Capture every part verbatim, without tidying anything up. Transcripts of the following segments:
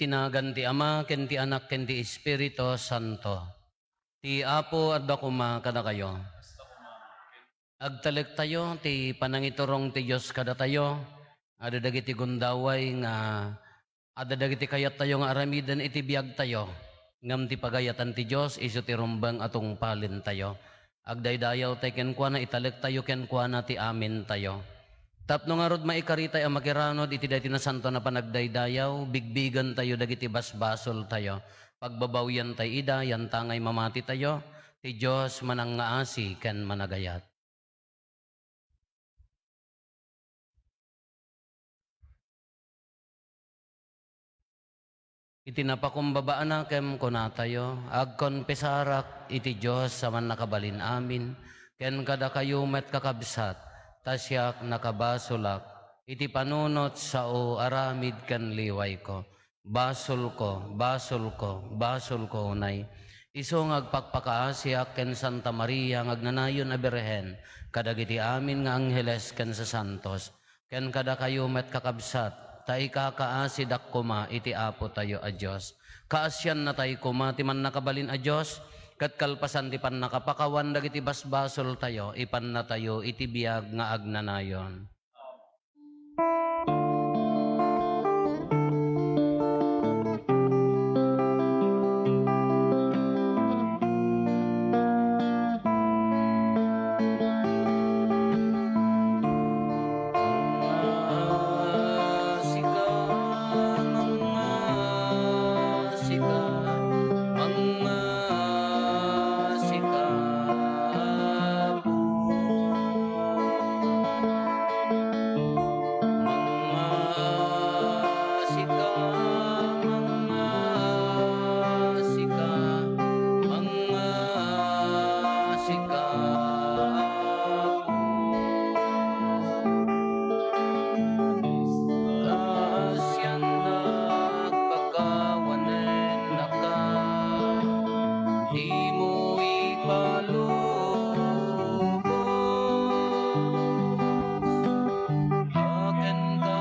Ti nagan ti Ama, ken ti Anak, ken ti Espiritu Santo. Ti Apo adda koma kadakayo. Agtalektayo ti panangiturong ti Dios kadatayo. Adda dagiti gundaway nga adda dagiti kayattayo nga aramiden iti biagtayo. Ngem ti pagayatan ti Dios isu ti rumbeng a tungpalintayo. Agdaydayawtay kenkuana, italektayo kenkuana ti amintayo. Tapno ngarud maikaritay a makiranod iti daytoy nasantoan a panagdaydayaw, bigbigentayo dagiti basbasoltayo. Pagbabawiantay ida, yantangay mamatitayo, ti Dios manangngaasi ken managayat. Iti napakumbaba a nakem, kunatayo, agkonfesarak iti Dios a Mannakabalin-amin, ken kadakayo met, kakabsat, ta siak nakabasolak iti panunot sao aramid ken liwayko. Basolko, basolko, basolko unay. Isu nga agpakpakaasiak ken Santa Maria nga agnanayon a Birhen, kadagiti amin nga angheles ken sasantos, ken kadakayo met, kakabsat, ta ikakaasidak koma iti Apotayo a Dios. Kaasiannatay koma ti Mannakabalin a Dios, ket kalpasan ti pannakapakawan dagiti basbasoltayo, ipannatayo iti biag nga agnanayon. Mangngasika, mangngasika, mangngasika. Mangngasika, mangngasika, mangngasika. Kaasiannak, pakawanennaka. Dimo ipalubos a kenka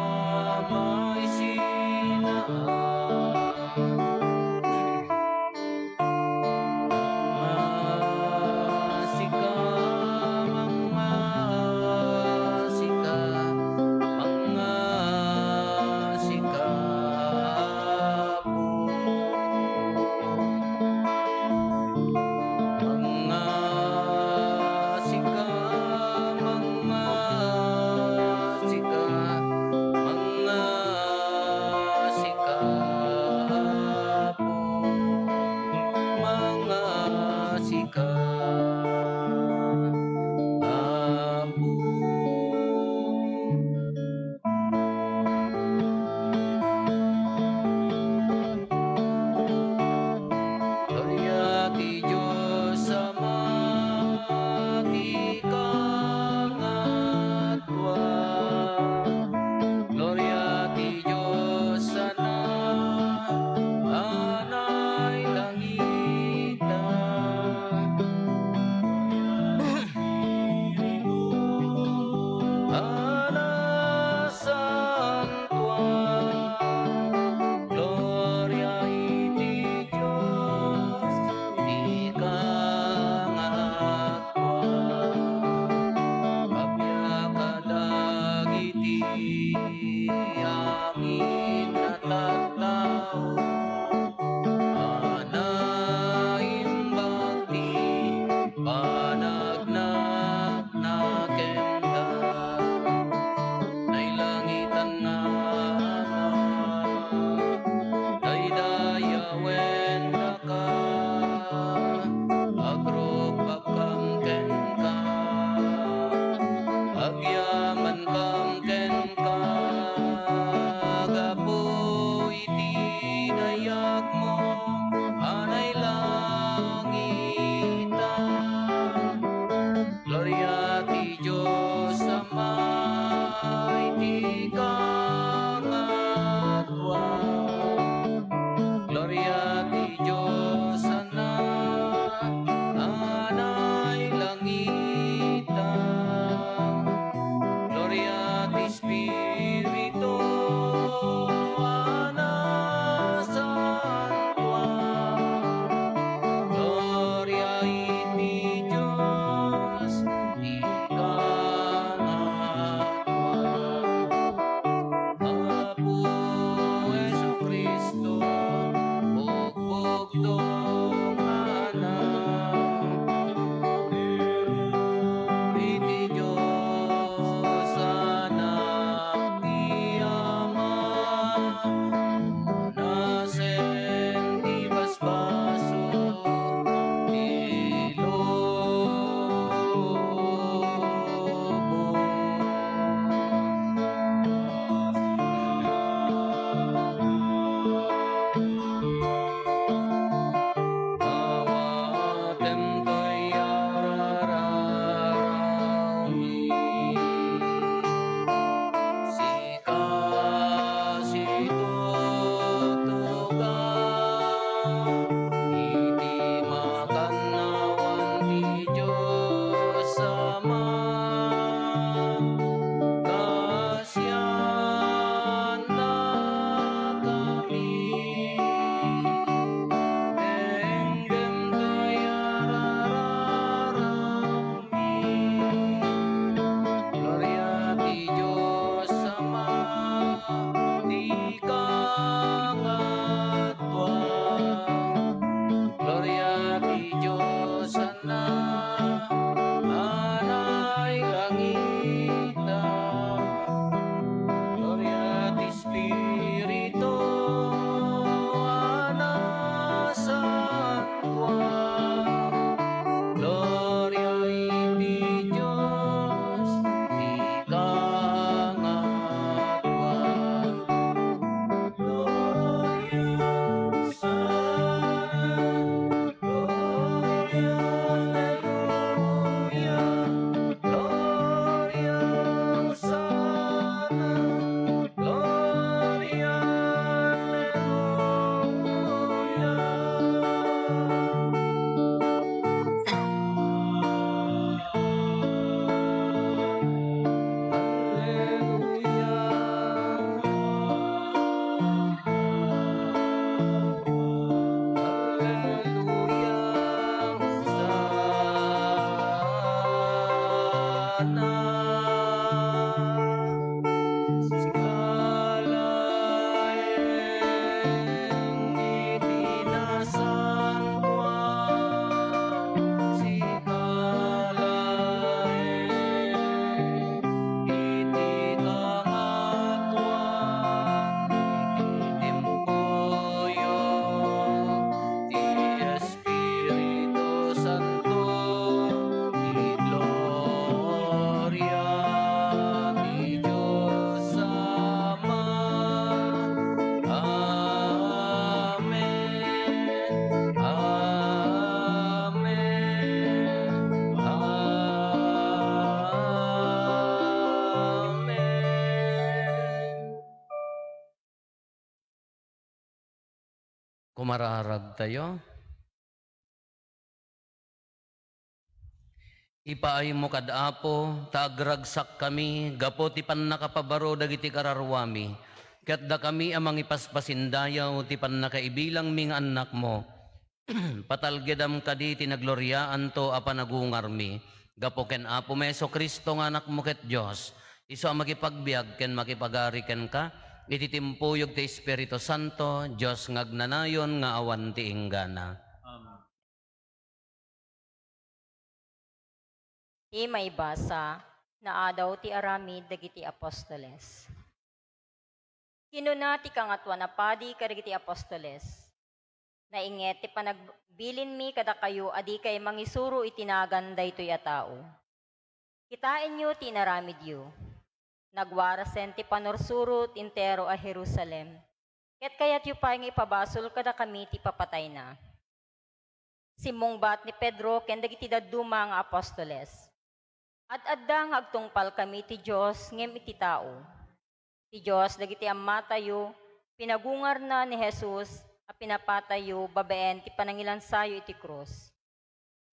maisinaan. Mangngasika, mangngasika, mangngasika. Mangngasika, mangngasika, mangngasika, Apo. Mangngasika, Apo. Gloria ti Dios Ama ti kangatua. Gloria ti Dios Sana a nailangita. Ana Santua, gloria iti Dios ti kangatua. Appiaka dagiti amin a tattao. Ana imbag ti panagnakna kenka. Nailangitan nga Ama, daydayawendaka. Agrukbabkam kenka. Agyamankam kenka. Gapu iti dayagmo a nailangitan. Gloria ti Dios Ama iti kangatua. Gloria ti Dios Ana a nailangitan. Gloria ti Espiritu a nasa Kumararagtayo. Ipaaymo kad Apo, ta agragsakkami gapu ti pannakapabaro dagiti kararuami, ket dakami a mangipaspasindayaw ti pannakaibilangmi nga annakmo. Patalgedam kadi ti nagloriaanto a panagungarmi gapu ken Apomi Jesu-Cristo nga Anakmo ket Dios, isu a makipagbiag ken makipagari kenka iti timpuyog ti Espiritu Santo, Dios nga agnanayon nga awan ti inggana. Amen. Ti maibasa, naadaw ti aramid dagiti apostoles. Kinuna ti Kangatoan a Padi kadagiti apostoles, "Nainget ti panagbilinmi kadakayo a dikay mangisuro iti nagan daytoy a tao. Kitaenyo ti inaramidyo. Nagwarasen ti pannursuro ti entero a Jerusalem, ket kayatyo pay nga ipabasol kadakami ti ipapatayna." Simmungbat ni Pedro ken dagiti dadduma nga apostoles, "Ad-adda nga agtungpalkami iti Dios ngem iti tao. Ti Dios dagiti ammatayo, pinagungarna ni Jesus a pinapatayyo babaen ti panangilansayo iti krus.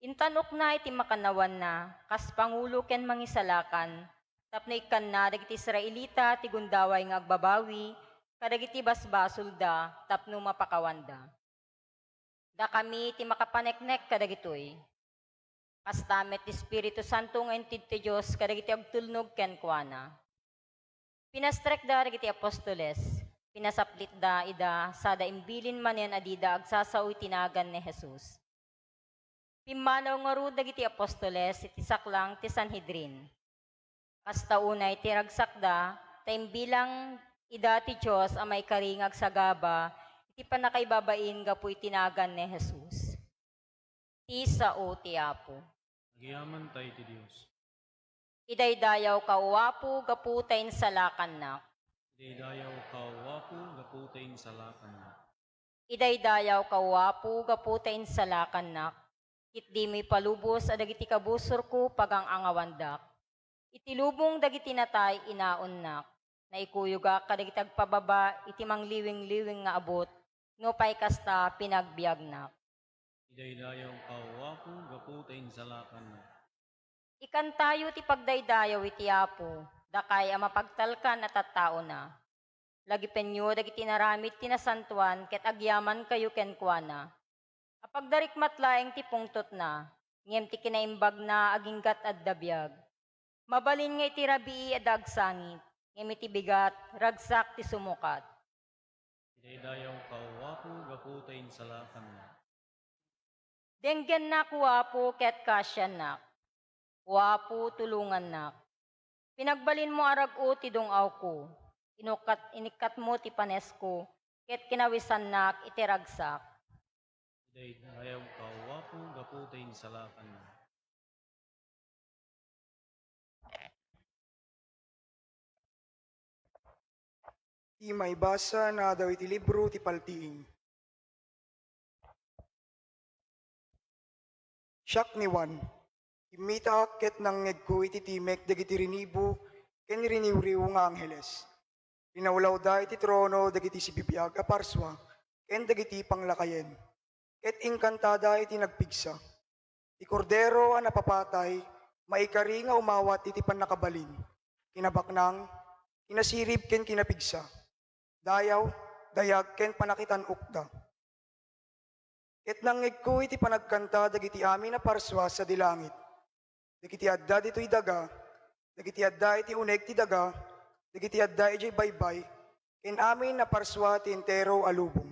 Intan-okna iti makannawanna kas pangulo ken mangisalakan tapno ikkanna dagiti Israelita ti gundaway nga agbabawi kadagiti basbasolda tapno mapakawanda. Dakami ti makapaneknek kadagitoy." Kasta met ti Espiritu Santo nga inted ti Dios kadagiti agtulnog kenkuana. Pinastrekda dagiti apostoles, pinasaplitda ida sada imbilin manen a dida agsasao iti nagan ni Jesus. Pimmanaw ngarud dagiti apostoles iti saklang ti Sanhedrin. Kasta unay ti ragsakda, ta imbilang ida ti Dios a maikari nga agsagaba iti pannakaibabain gapu iti nagan ni Jesus. Ti sao ti Apo. Agyamankami iti Dios. Idaydayawka, O Apo, gapu ta insalakannak. Idaydayawka, O Apo, gapu ta insalakannak. Idaydayawka, O Apo, gapu ta insalakannak. Ket dimo ipalubos a dagiti kabusorko pagang-angawandak. Iti lubong dagiti natay inaonnak. Naikuyogak kadagiti agpababa iti mangliwingliwing nga abut, nupay kasta, pinagbiagnak. Idaydayawka, O Apo, gapu ta insalakannak. Ikantayo ti pagdaydayaw iti Apo, dakay a mapagtalkan a tattaona. Lagipenyo dagiti inaramid ti nasantoan ket agyamankayo kenkuana. Apagdarikmat laeng ti pungtotna, ngem ti kinaimbagna aginggat adda biag. Mabalin nga iti rabii adda agsangit, ngem iti bigat, ragsak ti sumukat. Idaydayawka, O Apo, gapu ta insalakannak. Denggennak, O Apo, ket kaasiannak. O Apo, tulongannak. Pinagbalinmo a rag-o ti dung-awko. Inukkat-, inikkatmo ti panesko, ket kinawisannak iti ragsak. Idaydayawka, O Apo, gapu ta insalakannak. Ti maibasa naadaw iti libro ti Paltiing. Siak ni Juan. Kimmitaak ket nangngegko iti timek dagiti rinibo ken riniwriw nga angheles. Linawlawda iti trono dagiti sibibiag a parsua ken dagiti panglakayen, ket inkantada iti nagpigsa. Ti Kordero a napapatay maikari nga umawat iti pannakabalin, kinabaknang, kinasirib ken kinapigsa, dayaw, dayag ken pannakitan-okda. Ket nangngegko iti panagkanta dagiti amin a parsua sadi langit, dagiti adda ditoy daga, dagiti adda iti uneg ti daga, dagiti adda idiay baybay, ken amin a parsua ti entero a lubong.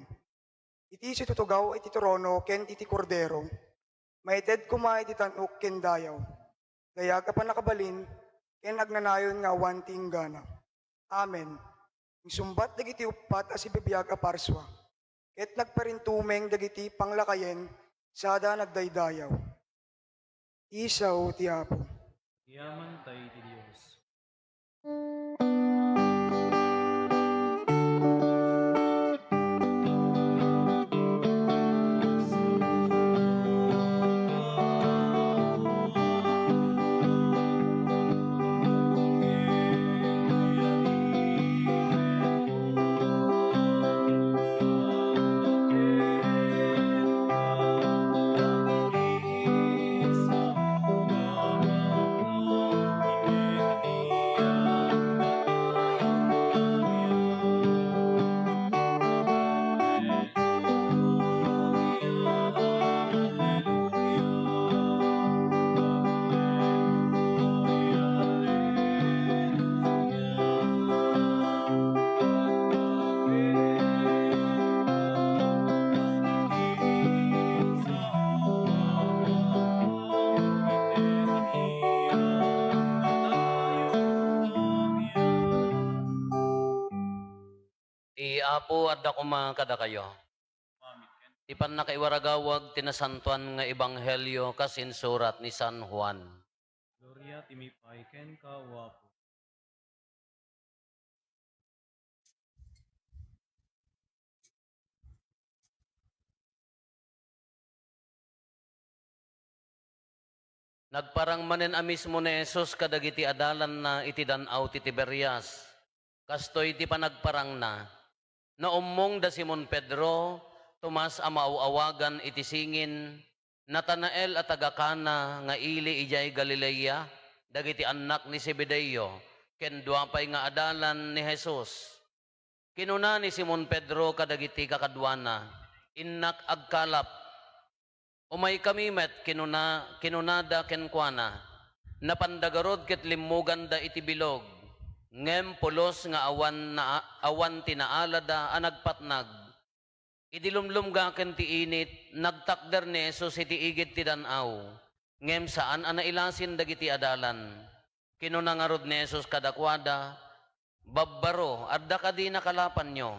Iti situtugaw iti trono ken iti Kordero, maited koma iti tan-ok ken dayaw, dayag a pannakabalin, ken agnanayon nga awan ti inggana. Amen. Insungbat dagiti uppat a sibibiag a parsua, ket nagparintumeng dagiti panglakayen sada nagdaydayaw. Ti sao ti Apo. Agyamankami iti Dios. Apo, adda koma kadakayo. Ti pannakaiwaragawag ti nasantoan nga ebanghelio kas insurat ni San Juan. Gloria ti mipay kenka, O Apo. Nagparang manen a mismo ni Jesus kadagiti adalanna iti Dan-aw ti Tiberias. Kastoy ti panagparangna. Naummong da Simon Pedro, Tomas a maaw-awagan iti Singin, Natanael a taga Cana nga ili idiay Galilea, dagiti annak ni Zebedeo, ken dua pay nga adalan ni Jesus. Kinuna ni Simon Pedro kadagiti kakaduana, "Innak agkalap." "Umaykami met," kinuna, kinunada kenkuana. Napanda garud ket limmuganda iti bilog, ngem pulos nga awan na-, awan ti naalada a nagpatnag. Idi lumlumgaken ti init, nagtakder ni Jesus iti igid ti dan-aw, ngem saan a nailasin dagiti adalan. Kinuna ngarud ni Jesus kadakuada, "Babbaro, adda kadi nakalapanyo?"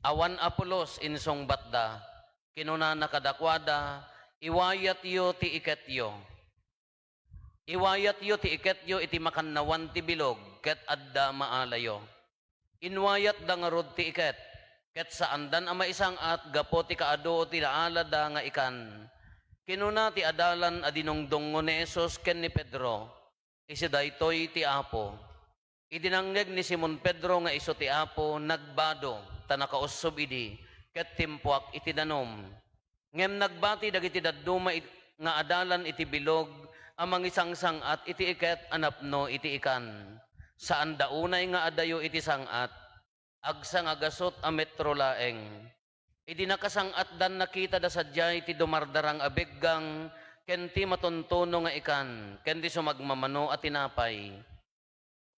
"Awan a pulos," insungbatda. Kinunana kadakuada, "Iwayatyo ti iketyo." Iwayatyo ti iketyo iti makannawan ti bilog, ket adda maalayo. Inwayatda ngarud ti iket, ket saandan a maisang-at gapu ti kaadu ti naalada nga ikan. Kinuna ti adalan a dinungdungngo ni Jesus ken ni Pedro, "Isu daytoy ti Apo." Idi nangngeg ni Simon Pedro nga isu ti Apo, nagbado, ta nakaussob idi, ket timpuak iti danum. Ngem nagbati dagiti dadduma id-, nga adalan iti bilog a mangisangsang-at iti iket a napno iti ikan. Saanda unay nga adayo iti sang-at. Agsangagasut a metro laeng. Idi nakasang-atdan, nakitada sadiay ti dumardarang a beggang ken ti matuntuno nga ikan ken ti sumagmamano a tinapay.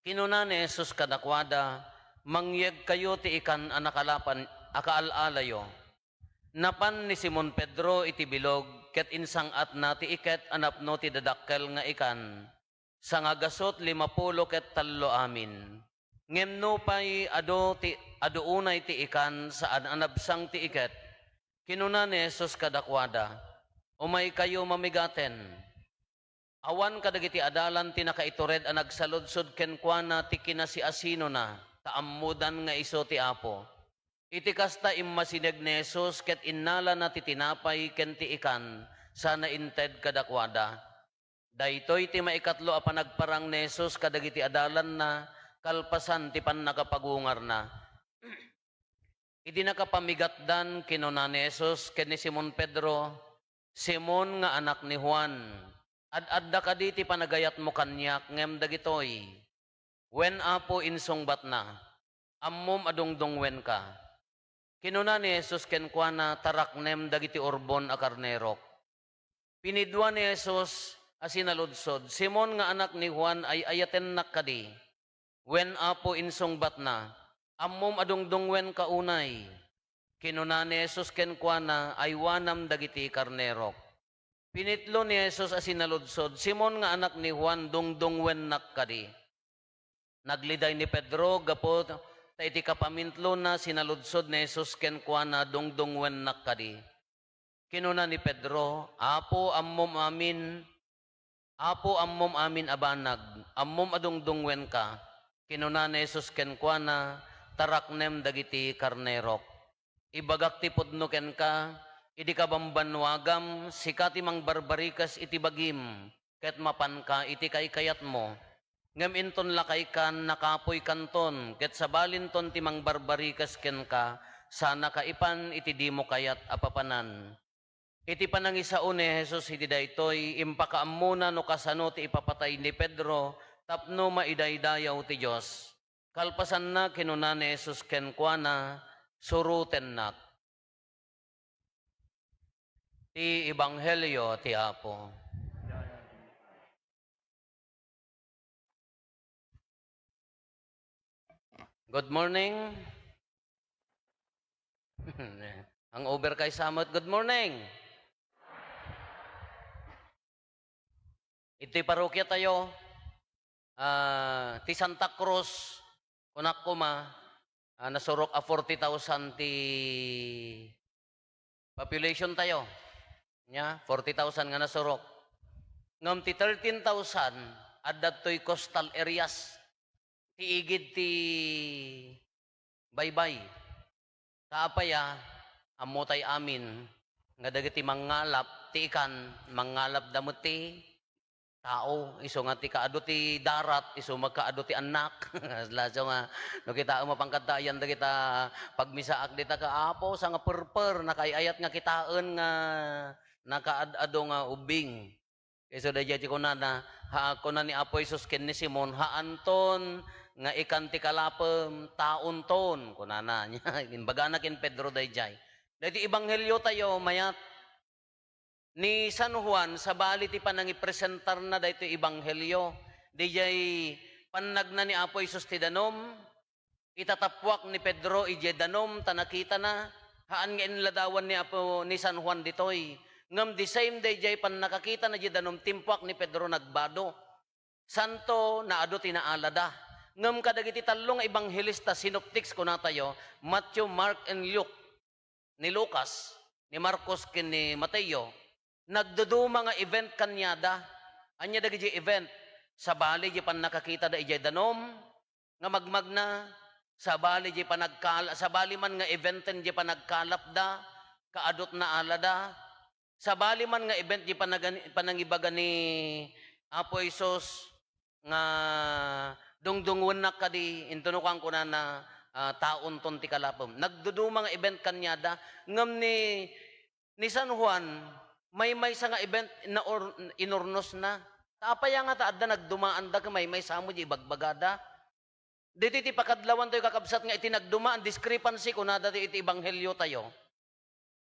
Kinuna ni Jesus kadakuada, "Mangyegkayo ti ikan a nakalapan a kaal-alayo." Napan ni Simon Pedro iti bilog ket insang-atna ti iket a napno ti dadakkel nga ikan. Sangagasut limapulo ket tallo amin. Ngem nupay adu ti, adu unay ti ikan, saan a nabsang ti iket, kinuna ni Jesus kadakuada, "Umaykayo mamigaten." Awan kadagiti adalan ti nakaitured a nagsaludsod kenkuana ti kinasiasinona, ta ammodan nga isu ti Apo. Iti kasta, immasideg ni Jesus ket innalana ti tinapay ken ti ikan, sana inted kadakuada. Daytoy ti maikatlo a panagparang ni Jesus kadagiti adalanna kalpasan ti pannakapagungarna. Idi nakapamigatdan, kinuna ni Jesus ken ni Simon Pedro, "Simon nga anak ni Juan, ad-adda kadi ti panagayatmo kaniak ngem dagitoy?" "Wen, Apo," insungbatna, "ammom a dungdungngoenka." Kinuna ni Jesus kenkuana, "Taraknem dagiti urbon a karnerok." Pinidua ni Jesus a sinaludsod, "Simon nga anak ni Juan, ay-ayatennak kadi?" "Wen, Apo," insungbatna, "ammom a dungdungngoenka unay." Kinuna ni Jesus kenkuana, "Aywanam dagiti karnerok." Pinitlo ni Jesus a sinaludsod, "Simon nga anak ni Juan, dungdungngoennak kadi?" Nagliday ni Pedro gapu ta iti kapamintlona, sinaludsod ni Jesus kenkuana, "Dungdungngoennak kadi?" Kinuna ni Pedro, "Apo, ammom amin, Apo, ammom amin a banag, ammom a dungdungngoenka." Kinuna ni Jesus kenkuana, "Taraknem dagiti karnerok. Ibagak ti pudno kenka, idi kabambannuagam, sika ti mangbarbarikas iti bagim, ket mapanka iti kaykayatmo. Ngem inton lakaykan, nakapoykanton, ket sabalinton ti mangbarbarikas kenka, sanaka ipan iti dimo kayat a papanan." Iti panangisao ni Jesus iti daytoy, impakaammona no kasano ti ipapatay ni Pedro tapno maidaydayaw ti Dios. Kalpasanna, kinuna ni Jesus kenkuana, "Surotennak." Ti Ebanghelio ti Apo. Good morning. Ang over kay Samot, good morning. Iti parokya tayo, ah, ti Santa Cruz, kunak koma, ah, nasurok a forty thousand ti population tayo. Nya, forty thousand nga nasurok. Ngem ti thirteen thousand, adda toy coastal areas, ti igid ti baybay. Ta apay a, ammotay amin nga dagiti mangngalap ti ikan, mangngalapda met ti tao, isu nga ti kaadu ti darat, isu met kaadu ti annak. Laso nga, no kitaem, mapan kadta ayan dagita pagmisaak dita ka, Apo, sa nga perper, nakaay-ayat nga kitaen nga nakaad-ado nga ubing. Isu daydiay ti kunana, ha, kuna ni Apo Jesus ken ni Simon, "Haanton nga ikan ti kalapem, taonton," kunana. Imbagana ken Pedro daydiay. Daytoy ebanghelio tayo, mayat. Ni San Juan, sabali ti panangipresentarna daytoy ebanghelio, daydiay pannagna ni Apo Jesus ti danum, itatapuak ni Pedro idiay danum ta nakitana, haan nga inladawan ni Apo, ni San Juan ditoy. Ngem the same day, idiay pannakakitana idiay danum, timpuak ni Pedro nagbado. Santo, naadu ti naalada. Ngem kadagiti tallo nga ebanghelista, synoptics kunatayo, Matthew, Mark, and Luke, ni Lucas, ni Marcos, ken ni Mateo, nagduduma nga event kaniada. Ania dagiti event? Sabali di pannakakitada idiay danum nga magmagna, sabali di panagkal-, sabali man nga eventen di panagkalapda, kaadut naalada, sabali man nga event di panagan-, panangibaga ni Apo Jesus, nga dungdungngoennak kadi, intono kan kunana, ah, taonton ti kalapem. Nagduduma nga event kaniada, ngem ni, ni San Juan, maymaysa nga event na or-, inurnosna. Ta apay a nga ta adda nagdumaanda ket maymaysa met di ibagbagada? Ditoy ti pakadlawan tayo, kakabsat, nga iti nagduma, discrepancy, kunada ti iti ebanghelio tayo.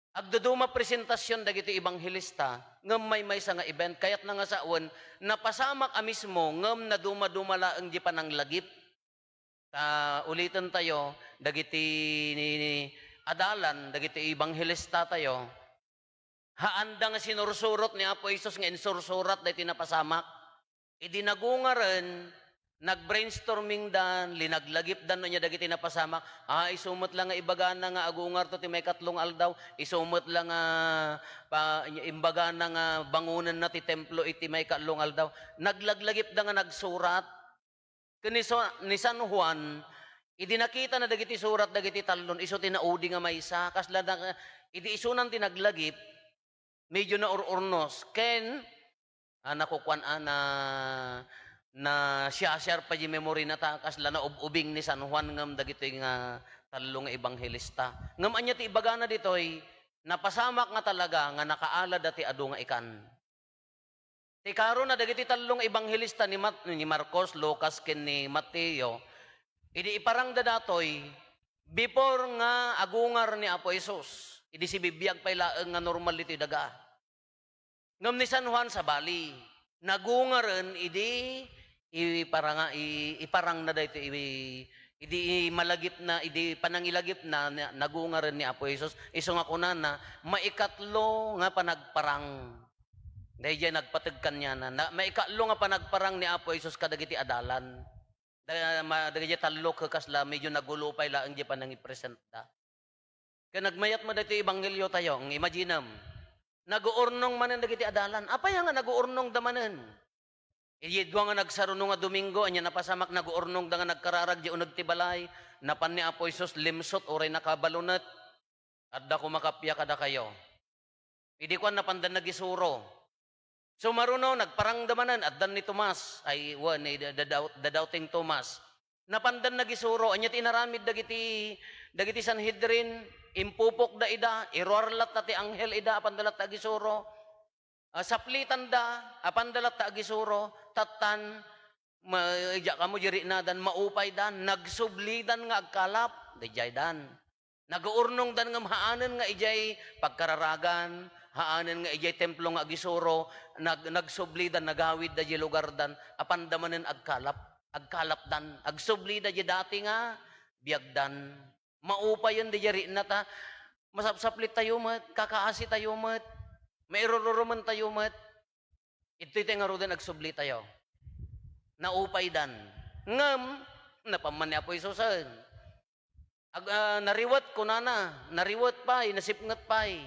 Agduduma presentasion dagiti ebanghelista, ngem maymaysa nga event, kayatna nga sawen, napasamak a mismo, ngem nadumaduma laeng di pananglagip. Ta uliten tayo, dagiti ni, ni adalan, dagiti ebanghelista tayo, haanda nga sinursurot ni Apo Jesus nga insursurat daytoy napasamak. Idi nagungaren, nag-brainstorming dan, linaglagipdan no ania dagiti napasamak. Ah, isu met la nga ibagana nga agungarto ti maikatlo nga aldaw, isu met la nga pa-, imbagana nga bangonenna ti templo iti maikatlo nga aldaw. Naglaglagipda nga nagsurat. Ken ni Sa-, ni San Juan, idi nakitana dagiti surat dagiti tallon, isu ti naudi nga maysa. Kasla na, idi isunan ti naglagip, medyo naur-urnos. Ken, ah, nakukuan, ah, na, nasiasiar pay di memorina ta kasla naub-ubing ni San Juan ngem dagitoy nga tallo nga ebanghelista. Ngem ania ti ibagana ditoy? Napasamak nga talaga nga nakaalada ti adu nga ikan. Ti karuna, dagiti tallo nga ebanghelista ni Mat-, ni Marcos, Lucas, ken ni Mateo, idi iparangda datoy, before nga agungar ni Apo Jesus, idi sibibiag pay laeng nga normal ditoy daga. Ngem ni San Juan, sabali, nagungaren idi iparanga-, i-, iparangna daytoy, i-, idi malagipna, idi panangilagipna, na-, nagungaren ni Apo Jesus. Isu nga kunana, maikatlo nga panagparang. Daydiay nagpateg kaniana. Na, maikatlo nga panagparang ni Apo Jesus kadagiti adalan. Da-, ma-, dagiti tallo ket kasla, medyo nagulo pay laeng di panangipresentda. Ket nagmayat met daytoy ebanghelio tayo, nga imaginem, naguurnong manen dagiti adalan. Apay nga naguurnongda manen? Idi dua nga nagsaruno nga Domingo, ania napasamak, naguurnongda nga nagkararag di uneg ti balay, napan ni Apo Jesus, limsut, uray nakabalunet. Adda koma kappia kadakayo. Idi kuan, napanda nagisuro. Sumaruno, nagparangda manen, addan ni Tomas, ay, wen, ni the, the doubt-, the doubting Thomas. Napanda nagisuro, ania ti inaramid dagiti, dagiti Sanhedrin, impupokda ida, iruar latta ti anghel ida, apanda latta agisuro. Ah, saplitanda, apanda latta agisuro, tattan, ma-, idiak ammo di riknadan, maupaydan, nagsublidan nga agkalap, daydiaydan. Naguurnongdan ngem haanen nga idiay pagkararagan, haanen nga idiay templo nga agisuro, nag-, nagsublidan, nagawidda di lugardan, apanda manen agkalap, agkalapdan, agsublida di dati nga biagdan. Maupayen di rikna ta masapsaplit tayo met, kakaasi tayo met, mairururumen tayo met. Itoy ti ngaruden agsubli tayo. Naupaydan. Ngem, napan man ni Apo Jesusen. Ag-, ah, nariwet, kunana, nariwet pay, nasipnget pay.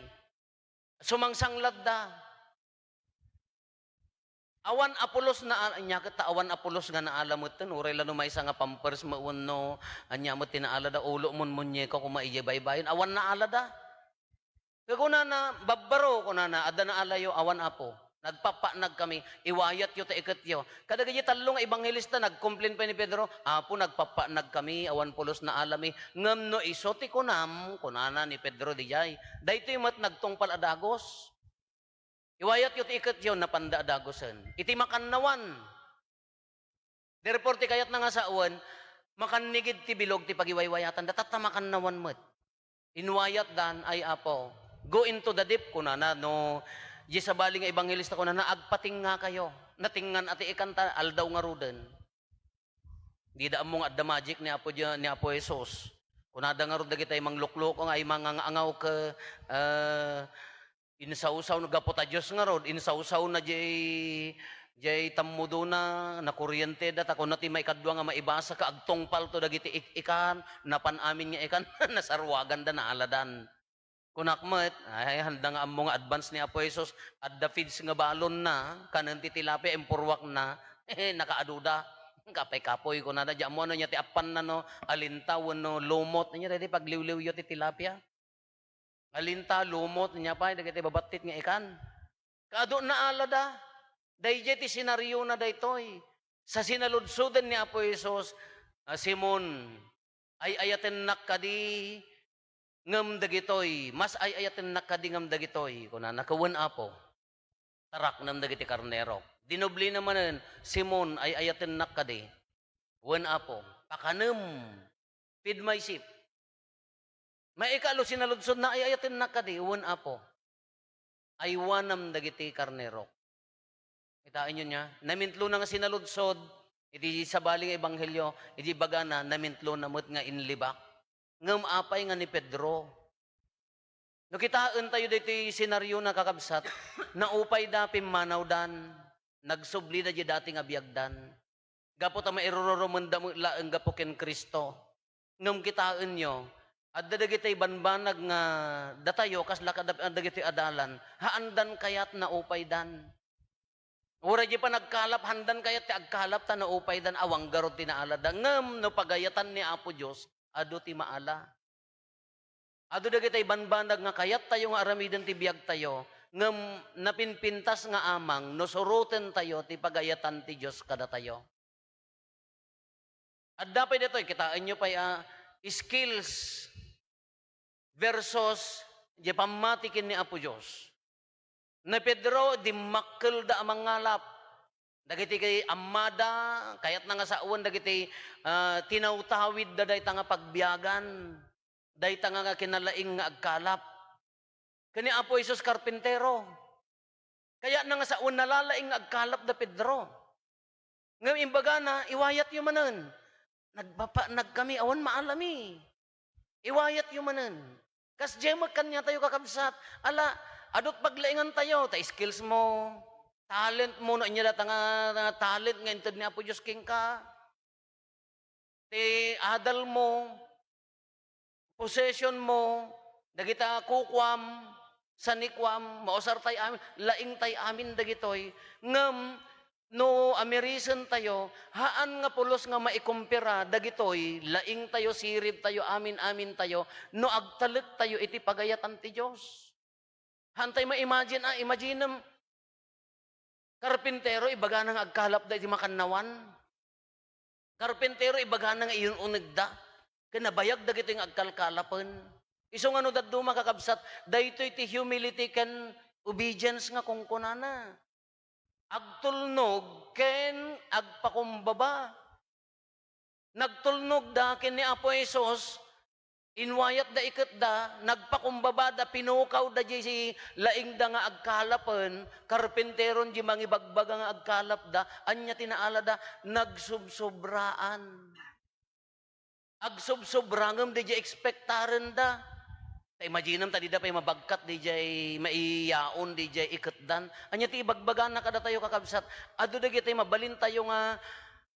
Sumangsangladda. Awan a pulos na al-, ania ket ta awan a pulos nga naala metten, uray la no maysa nga Pampers met wenno ania met ti naalada, ulo mon muñeko koma idiay baybayon, awan naalada. Ket kunana, "Babbaro," kunana, "adda naalayo?" "Awan, Apo. Nagpappaanag kami." "Iwayatyo ta iketyo." Kadagiti tallo nga ebanghelista, nagkomplain pay ni Pedro, "Apo, nagpappaanag kami, awan pulos na alami." "Ngem no isu ti kunam," kunana ni Pedro diay, "daytoy met nagtungpal a dagus. Iwayatyo ti iketyo," napanda a dagusen. Iti makannawan, Therefore, ti kayatna nga sawen, makannigid ti bilog ti pagiwaywayatanda, tatta makannawan met. Inwayatdan, "Ay, Apo, go into the deep," kunana, no, di sabali nga ebanghelista kunana, "Agpatingngakayo." Natingngan a ti ikan ta aldaw ngaruden. Dida ammo nga adda magic ni Apo Dia-, ni Apo Jesus. Kunada ngarud dagiti manglukluko nga ay mangangangaw ke, ah, Insawsaw, gapu ta Dios ngarud, insawsawna jay, jay tammudona, nakurienteda, ta kuna ti maikadua nga maibasa, ka agtungpalto dagiti ik-ikan, napan amin nga ikan, nasaruaganda, naaladan. Kunak met, ay, handa nga ammo nga advance ni Apo Jesus, adda feeds nga balonna, kanen ti tilapia, impurwakna, eh, nakaaduda. Kapoy-kapoy, kunada, di ammo ania ti appanna, no, alinta, wenno lumot, ania daydi pagliwliwyo ti tilapia? Alinta, lumot, nia pay dagiti babattit nga ikan. Kaadu naalada, daydiay ti senariona daytoy. Sa sinaludsoden ni Apo Jesus, "Ah, Simon, ay-ayatennak kadi ngem dagitoy, mas ay-ayatennak kadi ngem dagitoy," kunana, "Wen, Apo, taraknem dagiti karnerok." Dinoblina manen, "Simon, ay-ayatennak kadi?" "Wen, Apo." "Pakanem." "Feed my sheep." Maikalo, sinaludsodna, "Ay-ayatennak kadi?" "Wen, Apo." "Aywanam dagiti karnerok." Kitaenyo nia? Namintlona nga sinaludsod, iti sabali nga ebanghelio, iti ibagana, namintlona met nga inlibak. Ngem apay nga ni Pedro? No kitaentayo daytoy senariona, kakabsat, naupayda, pimmanawdan, nagsublida diay dati nga biagdan. Gapu ta mairururumenda met laeng gapu ken Cristo. Ngem kitaenyo, adda dagiti banbanag nga datayo, kasla kada-, dagiti adalan, haandan kayat naupaydan. Uray di panagkalap, haandan kayat ti agkalap ta naupaydan, awan garud ti naalada. Ngem no pagayatan ni Apo Dios, adu ti maala. Adu dagiti banbanag nga kayattayo nga aramiden ti biagtayo, ngem napinpintas nga amang no surotentayo ti pagayatan ti Dios kadatayo. Adda pay ditoy, kitaenyo pay a skills versus diay pammati ken ni Apo Dios. Ni Pedro, dimmakkelda a mangngalap. Dagiti kay ammada, kayatna nga sawen dagiti, ah, tinawtawidda dayta nga pagbiagan, dayta nga, nga kinalaing nga agkalap. Ken ni Apo Jesus, karpintero. Kayatna nga sawen, nalalaing nga agkalap da Pedro. Ngem imbagana, "Iwayatyo manen. Nagpapaanag kami, awan maalami. Iwayatyo manen." Kasdiay met kaniatayo, kakabsat. Ala, adut paglaingantayo, ta skills mo, talent mo, no ania data nga, nga talent nga inted ni Apo Dios kenka. Ti adal mo, possession mo, dagita kukuam, sanikuam, mausartay amin, laingtay amin dagitoy. Ngem no amirisentayo, haan nga pulos nga maikumpara dagitoy, laingtayo, siribtayo, amin-amintayo, no agtalektayo iti pagayatan ti Dios. Haantay ma-imagine, ah, imaginem, karpintero, ibagana nga agkalapda iti makannawan. Karpintero, ibagana nga iyun-unegda ken nabayag dagitoy nga agkalkalapen. Isu nga no dadduma, kakabsat, daytoy ti humility ken obedience nga kunkunana. Agtulnog ken agpakumbaba. Nagtulnogda ken ni Apo Jesus, inwayatda iketda, nagpakumbabada, pinukawda diay laingda nga agkalapen, karpinteron diay mangibagbaga nga agkalapda, ania ti naalada? Nagsubsobraan. Agsubsobra ngem diay ekspektarenda. Ta imaginem ta dida pay mabagkat diay maiyaon diay iketdan. Ania ti ibagbagana kadatayo, kakabsat? Adu dagiti mabalintayo nga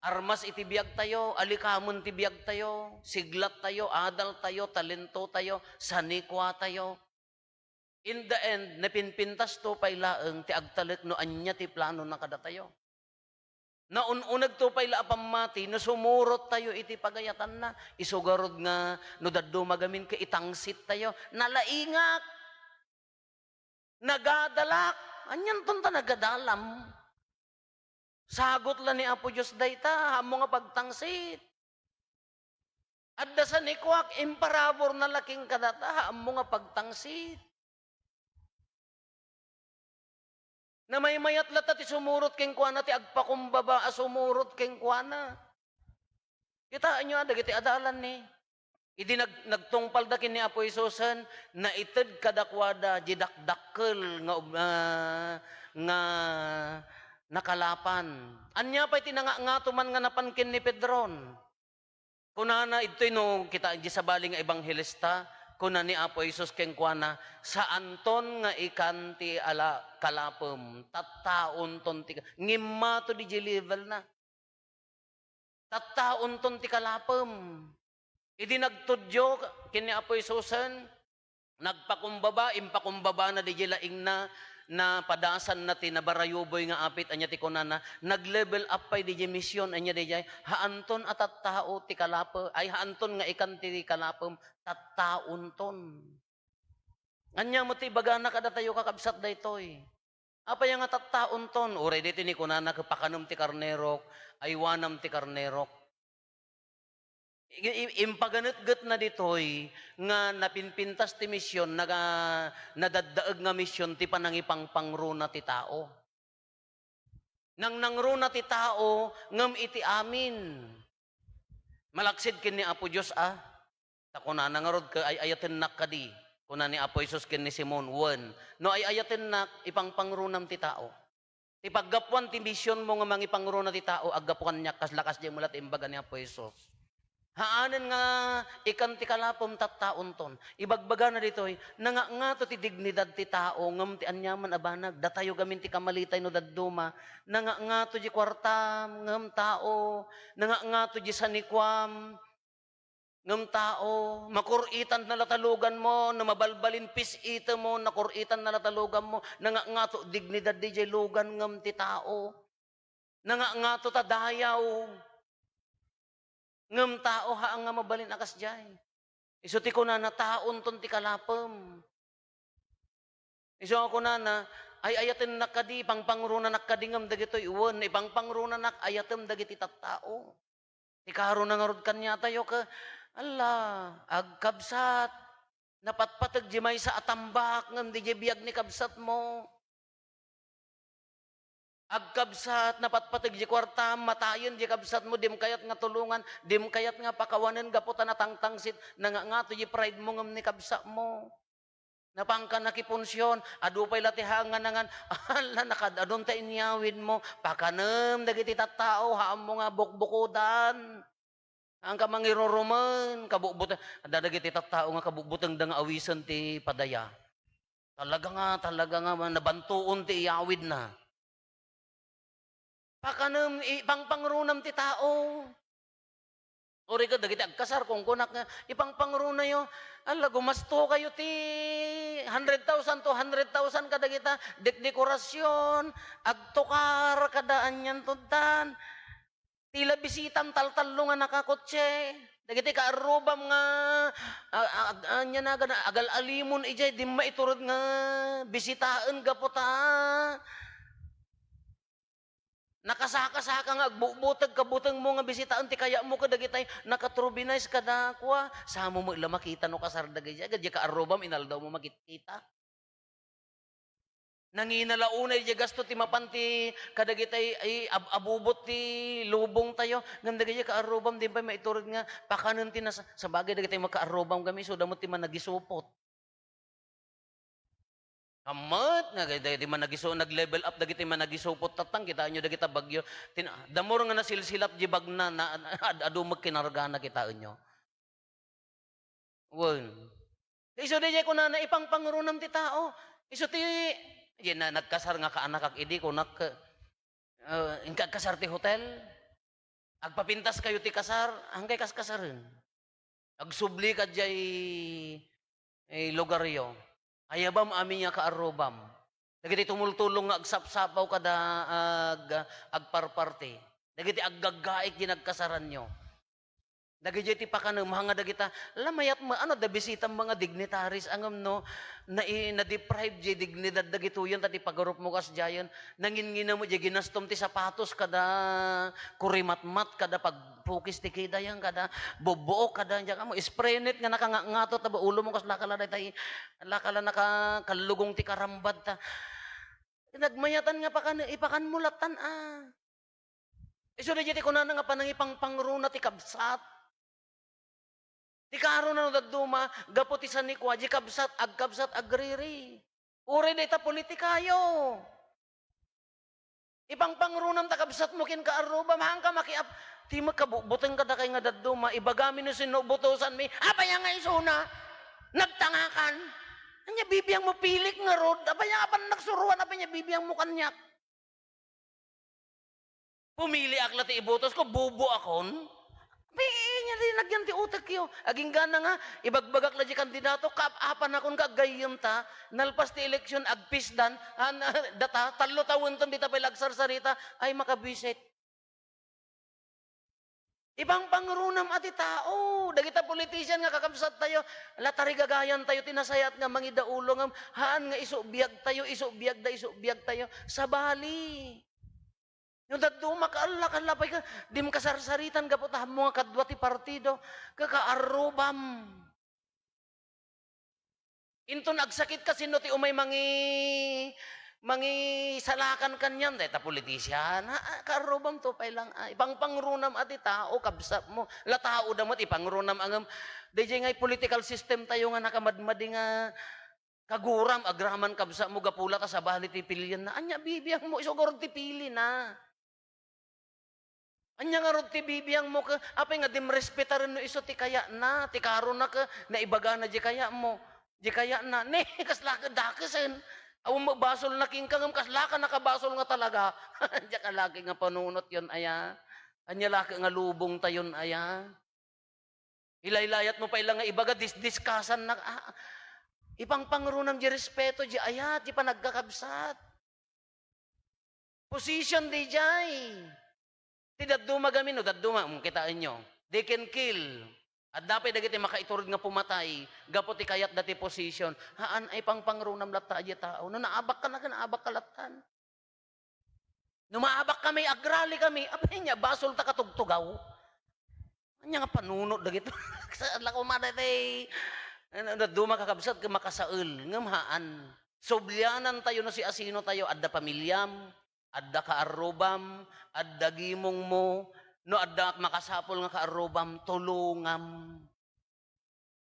armas iti biagtayo, alikamen ti biagtayo, siglattayo, adaltayo, talentotayo, sanikuatayo. In the end, napinpintasto pay laeng ti agtalek no ania ti planona kadatayo. Naun-unegto pay la a pammati no sumurottayo iti pagayatanna. Isu garud nga no dadduma gamin ket itangsittayo, nalaingak, nagadalak. Anianton ta nagadalam? Sagot la ni Apo Dios dayta, ammo nga pagtangsit. Adda sanikuak, imparaburna la ken kadata, ammo nga pagtangsit. Namaymayat latta ti sumurot kenkuana, ti agpakumbaba a sumurot kenkuana. Kitaenyo a dagiti adalan ni. Idi nag-, nagtungpalda ken ni Apo Jesusen, naited kadakuada di dakdakkel nga ub-, ah, nga nakalapan. Ania pay ti nangangato man nga napan ken ni Pedron? Kunana, idtoy no kita di sabali nga ebanghelista, kuna ni Apo Jesus kenkuana, "Saanton nga ikan ti ala-, kalapem, tattaonton ti ka-," ngimmato di level na. "Tattaonton ti kalapem." Idi nagtudyo ken ni Apo Jesusen, nagpakumbaba, impakumbabana didiay laingna, napadasanna ti nabarayuboy nga apit, ania ti kunana, nag-level up pay didiay mission, ania didiay, haanton a tattao ti kalape-, ay, haanton nga ikan ti kalapem, tattaonton. Ania met ti ibagana kadatayo, kakabsat, daytoy? Apay nga tattaonton? Uray daytoy ni kunana, "Pakanem ti karnerok, aywanam ti karnerok." I-, i-, impaganetgetna ditoy nga napinpintas ti mision, naga-, nadaddaeg nga mision ti panangipangpangruna ti tao. Nangnangruna ti tao ngem iti amin. Malaksid ken ni Apo Dios a, ta kunana ngarud, "Ay-ayatennak kadi?" Kuna ni Apo Jesus ken ni Simon, "Wen, no ay-ayatennak, ipangpangrunam ti tao." Ti paggapuan ti misionmo nga mangipangruna ti tao, aggapu kaniak, kasla kasdiay met la ti imbaga ni Apo Jesus. Haanen nga ikan ti kalapem, tattaonton. Ibagbagana ditoy, nangangato ti dignidad ti tao, ngem ti aniaman a banag, datayo gamin ti kamalitay no dadduma. Nangangato di kuartam, ngem tao. Nangangato di sanikuam, ngem tao. Makuritan na la ta luganmo, no mabalbalin pis-itemmo, nakuritan na la ta luganmo, nangangato dignidad didiay lugan ngem ti tao. Nangangato ta dayaw, ngem tao, haan nga mabalin a kasdiay. Isu ti kunana, "Taonton ti kalapem." Isu nga kunana, "Ay-ayatennak kadi, ipangpangrunanak kadi ngem dagitoy?" Wen, ipangpangrunanak, ayatem dagiti tattao. Ti karona ngarud kaniatayo ket, ala, agkabsat, napatpateg di maysa a tambak ngem didiay biag ni kabsatmo. Agkabsat, napatpateg di kuartam, matayen di kabsatmo, dim kayat nga tulongan, dim kayat nga pakawanen gapu ta natangtangsit, nangangato di pride mo ngem ni kabsatmo. Napanka nakipunsion, adu pay la ti hangan-hangan, ala, nakaad-adun ta inyawidmo, pakanem dagiti tattao, haanmo nga bukbukodan. Haanka mangirurumen, kabukbuteng, adda dagiti tattao nga kabukbutengda nga awisen ti padaya. Talaga nga, talaga nga, nabantuon ti iyawidna. Pakanem, ipangpangrunam ti tao. Uray ket dagiti agkasar, kunkunak nga, "Ipangpangrunayo, ala, gumastokayo ti hundred thousand, two hundred thousand kadagita, dekdekorasion, agtukar, kada anian tudtan. Ti la bisitam, taltallo nga nakakotse. Dagiti kaarrubam nga, a-, a-, ag-, ania na, gana, agal-alimon idiay, di maiturod nga bisitaen gapu ta nakasaka-saka nga agbutbuteg kabutengmo nga bisitaen ti kayatmo kadagitay nakatrubinize kadakua." Samo met la makita no kasar dagiti, agay diay kaarrubam, inaldawmo makitkita. Nangina la unay diay gasto ti mapan ti kadagitay, ay, ab-, abubot ti lubongtayo. Ngem dagiti kaarrubam, di pay maiturod nga pakanen ti nasa-, sabagay dagitay makaarrubam kami, isuda met ti managisupot. Ammet nga dagiti managisu-, nag-level up dagiti managisupot tattang, kitaenyo dagita bagyo. Tin-, the more nga nasilsilap di bagna, na, ad-, adu met kinargana, kitaenyo. Wen. Isu diay kunana, "Ipangpangrunam ti tao." Isu ti, diay na, nagkasar nga kaanakak idi, kunak, "Ah, inka agkasar ti hotel?" Agpapintas kayo ti kasar, hangkay kas kasaren. Agsubli ka diay, eh, lugaryo. Ayabam amin nga kaarrubam. Dagiti tumultulong nga agsapsapaw kada ag-, agparparti. Dagiti aggaggaik diay nagkasaranyo. Dagiti ti pakanem, nga dagita, la mayat met, ano, da bisitam nga dignitaries, ngem no, nai-, na-deprive diay dignidad dagitoyen, ta ti pagarupmo kasdiayen, nanginnginam diay ginastom ti sapatos kada kurimatmat, kada pagpukis ti kidayan, kada bubbuok, kada, diak ammo, spray net nga nakangangato, ta ba ulomo kas lakala daytay, lakala nakakallugong ti karambad, ta. Nagmayatan nga pakan-, ipakanmo lattan, a. Isu daydiay ti kunana nga panangipangpangruna ti kabsat. Ti karuna no dadduma, gapu ti sanikua, di kabsat, agkabsat, agriri. Uray dayta politikayo. Ipangpangrunam ta kabsatmo ken kaarrubam, haanka makiap-, ti makabutbuteng kadakay nga dadduma, ibagami no sinno ubotosanmi, apay nga isuna? Nagtangakan. Ania bibiangmo, pilik ngarud? Apay nga apan nagsuruan, apay nga bibiangmo kaniak? Pumiliak la ti ibotosko, bubuakon. Apay, ania ti nagyan ti utekyo? Aginggana nga, ibagbagak la di kandidato, kaapanakon ka, aggayyemta, nalpas ti eleksyon, agpisdan, han, data, tallo tawenton, dita pay la agsarsarita, ay, makabisit. Ipangpangrunam a ti tao, dagita politician nga kakabsattayo, la tarigagayantayo ti nasayaat nga mangidaulo ngem haan nga isu biagtayo, isu biagda, isu biagtayo. Sabali. No dadduma, kaalla, kaalla pay ka, dim kasarsaritan gapu ta hammo nga kadua ti partido, kakaarrubam. Inton agsakit ka, sino ti umay mangi-, mangisalakan kaniam? Dayta politician. Ha, ah, kaarrubam to pay lang, ah, ipangpangrunam a ti tao, kabsatmo. La tao da met ipangrunam ngem, daydiay ngay political system tayo nga nakamadmadi nga kaguram, agraman kabsatmo, gapu la ta sabali ti pilienna. Ania bibiangmo, isu garud ti pilina. Ania ngarud ti bibiangmo ket apay nga dimrespetaren no isu ti kayatna, ti karuna ket naibagana di kayatmo, di kayatna. Ne, kasla ket dakesen. Awan met basolna kenka ngem kasla ka nakabasol nga talaga. Diak a laki nga panunotyon aya. Ania laki nga lubongtayon aya. Ilaylayatmo pay la nga ibaga, disdiskasanna, ah, ipangpangrunam di respeto, di ayat, di panagkakabsat. Position daydiay. Ti dadduma gamin, no, dadduma, mm, kitaenyo. They can kill. Adda pay dagiti makaitured nga pumatay gapu ti kayatda ti position. Haan, ay pangpangrunam latta a di tao. No naabak ka na, naabak ka lattan. No maabak kami, agrali kami, apay nia, basol ta katugtugaw. Ania nga panunot dagito? Sa lako mada tay, ano, dadduma kakabsat, ket makasael, ngem haan. Sublianantayo no siasinotayo, adda pamiliam, adda kaarrubam, adda gimongmo, no adda makasapul nga kaarrubam, tulongam.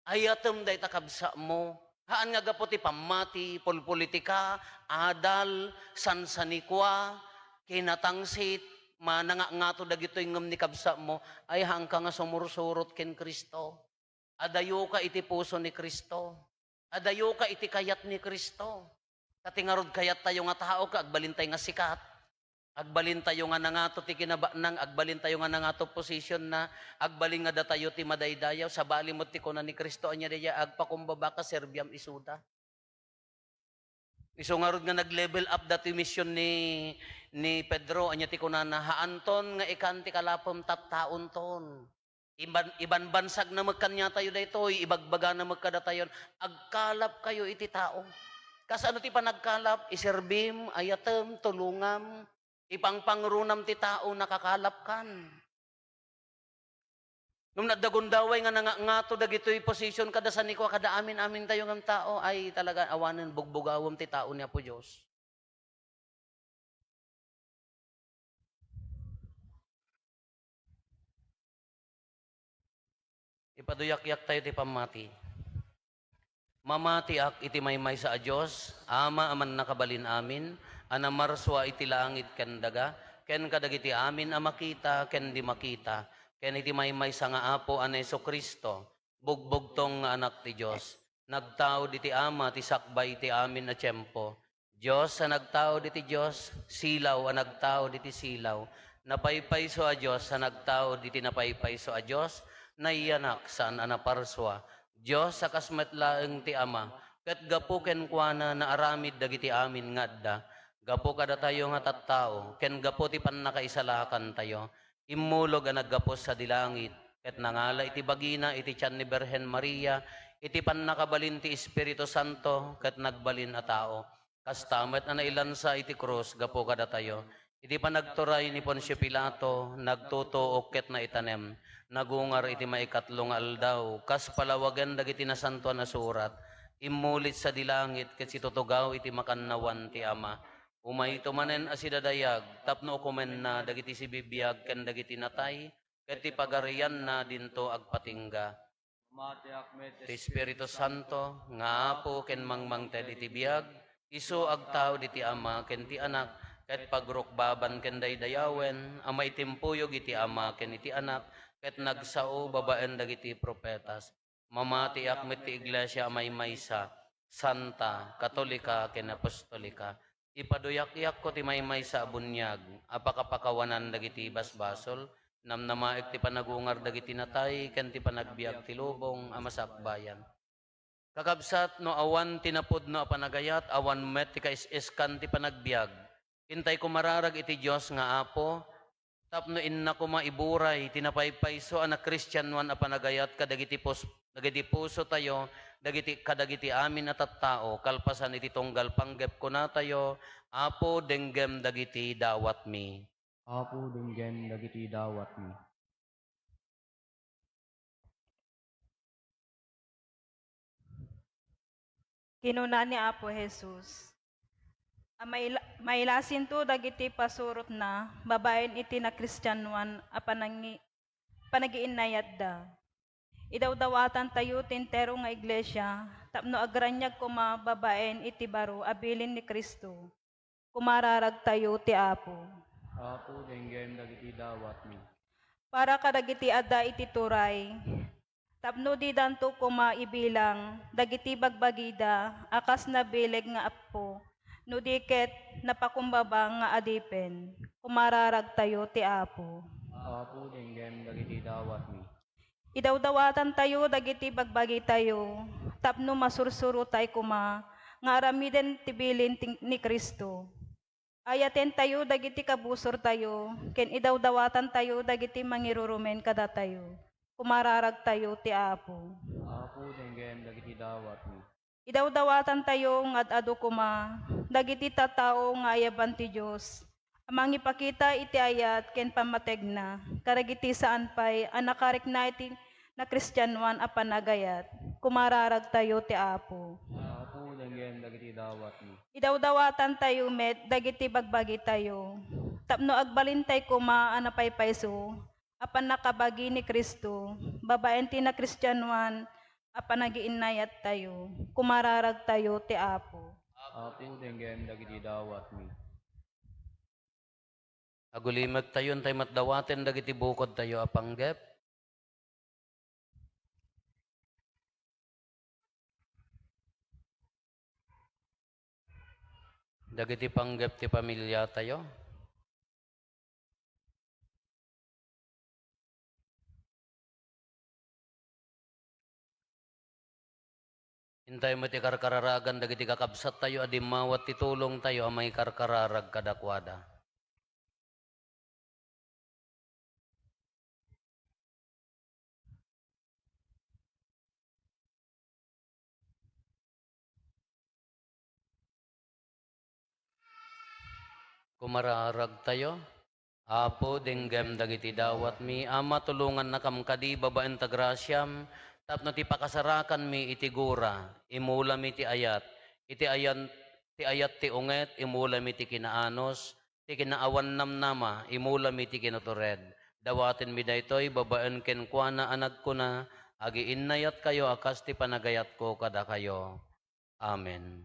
Ayatem dayta kabsatmo. Haan nga gapu ti pammati, polpolitika, adal, sansanikua, kinatangsit, manangangato dagitoy ngem ni kabsatmo, ay haanka nga sumursurot ken Cristo. Adayoka iti puso ni Cristo. Adayoka iti kayat ni Cristo. Ta ti ngarud kayattayo nga tao ket agbalintayo nga sikat. Agbalintayo nga nangato ti kinabaknang, agbalintayo nga nangato posisyon na, agbalin nga datayo ti madaydayaw. Sabali met ti kuna ni Cristo, ania daydiay, agpakumbaba ka, serbiam isuda. Isu ngarud nga nag-level up dati mission ni, ni Pedro, ania ti kunana, haanton nga ikan ti kalapem, tattaonton. Iban-, ibanbansagna met kaniatayo daytoy, ibagbagana met kadatayon, agkalapkayo iti tao. Kasano ti panagkalap? Iserbim, ayatem, tulongam, ipangpangrunam ti tao, nakakalapkan. Ngem no adda gundaway nga nangangato dagitoy position kada sanikua, kada amin-amintayo ngem tao, ay talaga awanen bugbugawem ti tao ni Apo Dios. Ipaduyakyak tayo ti pammati. Mamatiak iti maymaysa a Dios, Ama a Mannakabalin-amin, a namarsua iti langit ken daga, ken kadagiti amin a makita ken di makita, ken iti maymaysa nga Apo a ni Jesu-Cristo, bugbugtong nga Anak ti Dios, nagtaud iti Ama ti sakbay iti amin a tiempo, Dios a nagtaud iti Dios, silaw a nagtaud iti silaw, Napaypayso a Dios a nagtaud iti napaypayso a Dios, nayanak, saan a naparsua. Dios a kas met laeng ti Ama, ket gapu kenkuana naaramid dagiti amin nga adda. Gapu kadatayo nga tattao, ken gapu ti pannakaisalakantayo, immulog a naggapu sadi langit, ket nangala iti bagina iti tian ni Birhen Maria, iti pannakabalin ti Espiritu Santo, ket nagbalin a tao. Kasta met a nailansa iti krus gapu kadatayo. Iti panagturay ni Poncio Pilato, nagtutuok ket naitanem. Nagungar iti maikatlo nga aldaw, kas palawagen dagiti Nasantoan a Surat. Immulit sadi langit ket situtugaw iti makannawan ti Ama. Umayto manen a sidadayag tapno ukomenna dagiti sibibiag ken dagiti natay, ket ti pagarianna dinto agpatingga. Mamatiak met ti Espiritu Santo, nga Apo ken mangmangted iti biag, isu agtaud iti Ama ken ti Anak, ket pagrukbaban ken daydayawen a maitimpuyog iti Ama ken iti Anak, ket nagsao babaen dagiti profetas. Mamatiak met ti Iglesia a maymaysa, santa, katolika, ken apostolika. Ipaduyakyakko ti maymaysa a buniag a pakapakawanan dagiti basbasol, namnamaek ti panagungar dagiti natay ken ti panagbiag ti lubong a masakbayan. Kakabsat, no awan ti napudno a panagayat, awan met ti kaisiskan ti panagbiag. Intay kumararag iti Dios nga Apo, tapno inna koma iburay ti napaypayso a nakristianoan a panagayat kadagiti pus-, dagiti pusotayo, dagiti, kadagiti amin a tattao, kalpasan iti tunggal panggep kunatayo, Apo, denggem dagiti dawatmi. Apo, denggem dagiti dawatmi. Kinuna ni Apo Jesus, a maila-, mailasinto dagiti pasurotna babaen iti nakristianoan a panangi-, panagiinnayatda. Idawdawatantayo ti entero nga iglesia tapno agraniag koma babaen iti baro a bilin ni Cristo. Kumararagtayo ti Apo. Apo, denggem dagiti dawatmi. Para kadagiti adda iti turay, tapno didanto koma ibilang dagiti bagbagida a kas nabileg nga appo, no di ket napakumbaba nga adipen, kumararagtayo ti Apo. Apo, denggem dagiti dawatmi. Idawdawatantayo dagiti bagbagitayo tapno masursurotay koma nga aramiden ti bilin ti, ni Cristo. Ayatentayo dagiti kabusortayo ken idawdawatantayo dagiti mangirurumen kadatayo. Kumararagtayo ti Apo. Apo, denggem dagiti dawatmi. Idawdawatantayo nga ad-adu koma dagiti tattao nga ayaban ti Dios a mangipakita iti ayat ken pammategna kadagiti saan pay a nakarikna iti nakristianoan a panagayat. Kumararagtayo ti Apo. Apo, denggem dagiti dawatmi. Idawdawatantayo met dagiti bagbagitayo tapno agbalintay koma a napaypayso a pannakabagi ni Cristo babaen ti nakristianoan a panagiinnayattayo. Kumararagtayo ti Apo. Apo, denggem dagiti dawatmi. Agulimektayo, intay met dawaten dagiti bukodtayo a panggep. Dagiti panggep ti pamiliatayo. Intay met ti karkararagan dagiti kakabsattayo a dimmawat ti tulongtayo a mangikarkararag kadakuada. Kumararagtayo. Apo, denggem dagiti dawatmi. Ama, tulongannakam kadi babaen ta grasiam, tapno ti pakasarakanmi iti gura, imulami ti ayat, iti ayan-, ti ayat ti unget, imulami ti kinaanus, ti kinaawan namnama, imulami ti kinutured. Dawatenmi daytoy babaen kenkuana a nagkuna, agiinnayatkayo a kas ti panagayatko kadakayo. Amen.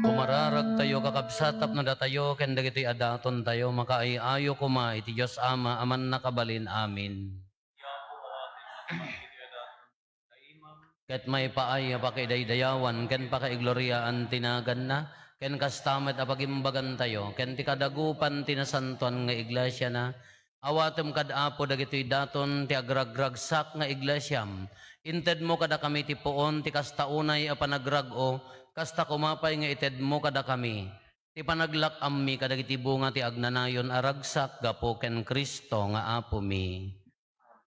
Kumararagtayo, kakabsat, tapno datayo ken dagitoy a datontayo makaay-ayo koma iti Dios Ama a Mannakabalin. Amen. Ket maipaay a pakidaydayawan ken pakaigloriaan ti naganna, ken kasta met a pagimbagantayo ken ti kadagupan ti nasantoan nga iglesiana. Awatem kad Apo dagitoy daton ti agragragsak nga iglesiam. Intedmo kadakami ti puon ti kasta unay a panagrag-o, kasta koma pay nga itedmo kadakami ti panaglak-ammi kadagiti bunga ti agnanayon a ragsak gapu ken Cristo nga Apomi.